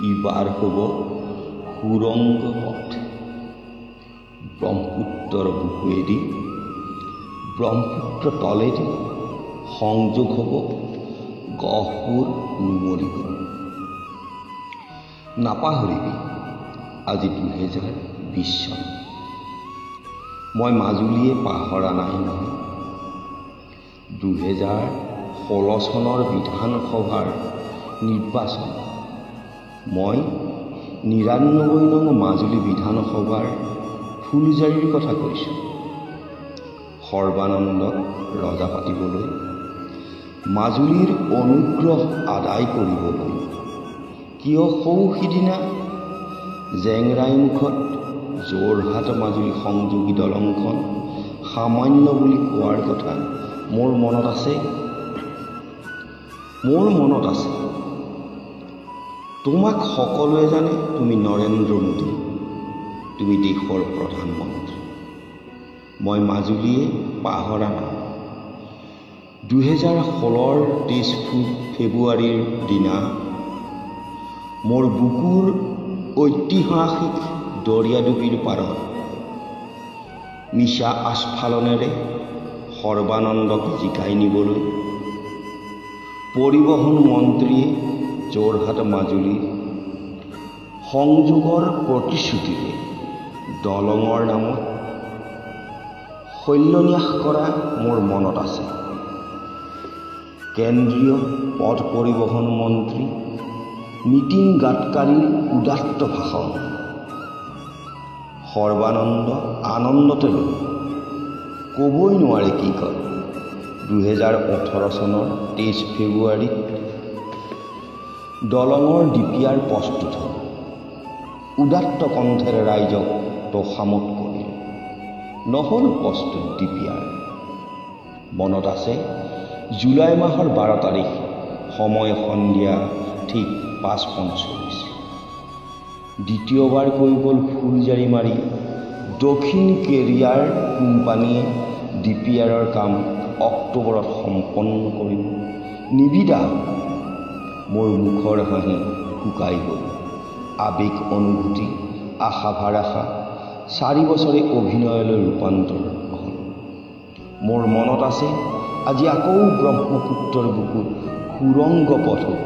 ইবাৰ হ'ব সুৰংগ পথ, ব্ৰহ্মপুত্ৰৰ বুকুৱেদি, ব্ৰহ্মপুত্ৰ তলেদি সংযোগ হ'ব গহপুৰ নুমলীগড়। নাপাহৰিবি, আজি 2020 চন। মই মাজুলীয়ে পাহৰা নাই নহয়। 2016 চনৰ বিধানসভাৰ নিৰ্বাচন মই 99 নং মাজুলী বিধানসভাৰ ফুলজাৰিৰ কথা কৈছোঁ। সৰ্বানন্দক ৰজা পাতিবলৈ, মাজুলীৰ অনুগ্ৰহ আদায় কৰিবলৈ কিয় সৌ সিদিনা জেংৰাইমুখত যোৰহাট মাজুলী সংযোগী দলংখন সামান্য বুলি কোৱাৰ কথা মোৰ মনত আছে। মোৰ মনত আছে। তোমাক সকলোৱে জানে, তুমি নৰেন্দ্ৰ মোদী, তুমি দেশৰ প্ৰধানমন্ত্ৰী। মই মাজুলীয়ে পাহৰা নাই। 2016ৰ 23 ফেব্ৰুৱাৰীৰ দিনা মোৰ বুকুৰ ঐতিহাসিক দৰিয়াডুবিৰ পাৰত মিছা আস্ফালনেৰে সৰ্বানন্দক জিকাই নিবলৈ পৰিবহণ মন্ত্ৰীয়ে যোৰহাট মাজুলীৰ সংযোগৰ প্ৰতিশ্ৰুতিৰে দলঙৰ নামত শৈল্যন্যাস কৰা মোৰ মনত আছে। কেন্দ্ৰীয় পথ পৰিবহণ মন্ত্ৰী নীতিন গাডকাৰীৰ উদাত্ত ভাষণ। সৰ্বানন্দ আনন্দতে ৰ'ল, ক'বই নোৱাৰে কি কয়। 2018 চনৰ 23 ফেব্ৰুৱাৰীত দলঙৰ ডিপিআৰ প্ৰস্তুত হ'ল। উদাত্ত কণ্ঠেৰে ৰাইজক তোষামোদ কৰিলে। নহ'ল প্ৰস্তুত ডিপিআৰ। মনত আছে, জুলাই মাহৰ 12 তাৰিখ, সময় সন্ধিয়া ঠিক 5:45। দ্বিতীয়বাৰ কৈ গ'ল ফুলজাৰি মাৰি দক্ষিণ কেৰিয়াৰ কোম্পানীয়ে ডিপিআৰৰ কাম অক্টোবৰত সম্পন্ন কৰিব। নিবিদা। মোৰ মুখৰ হাঁহি শুকাই গ'ল। আৱেগ, অনুভূতি, আশা ভাৰাষা 4 বছৰে অভিনয়লৈ ৰূপান্তৰ হ'ল। মোৰ মনত আছে, আজি আকৌ ব্ৰহ্মপুত্ৰৰ বুকুত সুৰংগ পথ হ'ব।